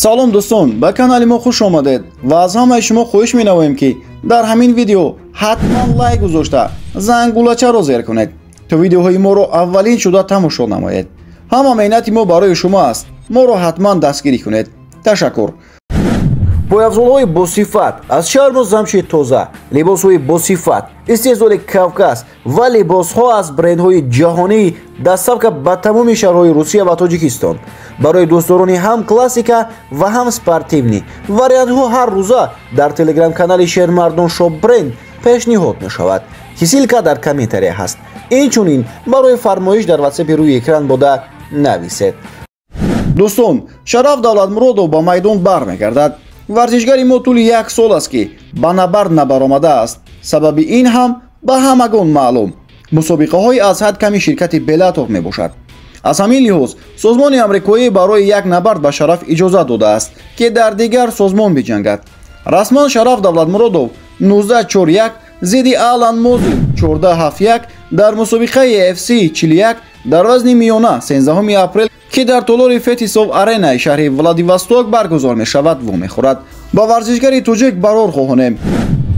Салом дӯстон, ба канали мо хуш омадед ва аз ҳамаи шумо хоҳиш менамоем, ки дар ҳамин видео ҳатман лайк гузошта, зангулачаро зер кунед, то видеоҳои моро аввалин шуда тамошо намоед. Ҳама меҳнати мо барои шумо аст, моро ҳатман дастгирӣ кунед. Ташаккур. Пойафзолҳои босифат аз шарму замши тоза, либосҳои босифат, истеҳсоли Кавказ ва либосҳо аз брендҳои ҷаҳонӣ, доставка ба тамоми шаҳрҳои Русия ва Тоҷикистон. Барои дӯстдорони ҳам классика ва ҳам спортивный вариантҳо ҳар рӯза дар телеграм-канали Шермардон Шоп Бренд пешниҳод мешавад, ки ссылка дар комментария ҳаст. Инчунин барои фармоиш дар ватсапи рӯи экран буда нависед. Дӯстон, Шараф Давлатмуродов ба майдон бармегардад. Варзишгари мо тӯли як сол аст, ки ба набард набаромадааст. Сабаби ин ҳам ба ҳамагон маълум, мусобиқаҳои аз ҳад ками ширкати Беллатор мебошад. Аз ҳамин лиҳоз созмони амрикоӣ барои як набард ба Шараф иҷозат додааст, ки дар дигар созмон биҷангад. Расман Шараф Давлатмуродов 19-4-1 зидди Алан Мозил 14-7-1 дар мусобиқаи UFC 41 дар вазни миёна 13 апрел, ки дар толори Фетисов Аренаи шаҳри Владивосток баргузор мешавад, вомехӯрад. Ба варзишгари тоҷик барор хоҳонем.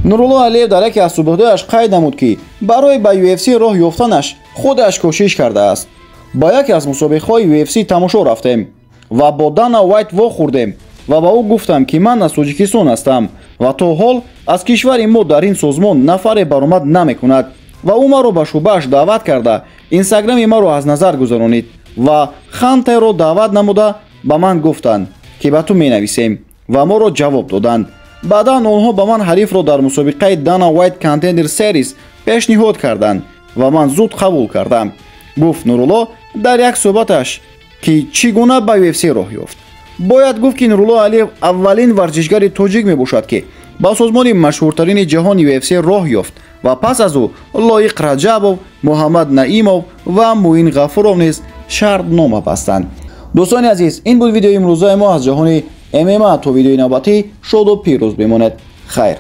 Нурулло Алиев дар яке аз суҳбатҳояш қайд намуд, ки барои ба UFC роҳ ёфтанаш худаш кӯшиш кардааст. Ба яке аз мусобиқаҳои UFC тамошо рафтем ва бо Дана Уайт вохӯрдем ва ба ӯ гуфтам, ки ман аз Тоҷикистон ҳастам ва то ҳол аз кишвари мо дар ин созмон нафаре баромад намекунад. Ва ӯ маро ба шӯъбааш даъват карда, инстаграми маро аз назар гузаронид ва Хантерро даъват намуда, ба ман гуфтанд, ки ба ту менависем, ва моро ҷавоб доданд. Баъдан онҳо ба ман ҳарифро дар мусобиқаи Дана Уайт Contender Series пешниҳод карданд ва ман зуд қабул кардам, гуфт Нурулло дар як суҳбаташ, ки чӣ гуна ба UFC роҳ ёфт. Бояд гуфт, ки Нурулло Алиев аввалин варзишгари тоҷик мебошад, ки ба созмони машҳуртарини ҷаҳон UFC роҳ ёфт, ва пас аз ӯ Лоиқ Раҷабов, Муҳаммад Наимов ва Муин Ғафуров низ шартнома бастанд. Дӯстони азиз, ин буд видеои имрӯзаи мо аз ҷаҳони ММА. То видеои навбатӣ шоду пирӯз бимонед. Хайр.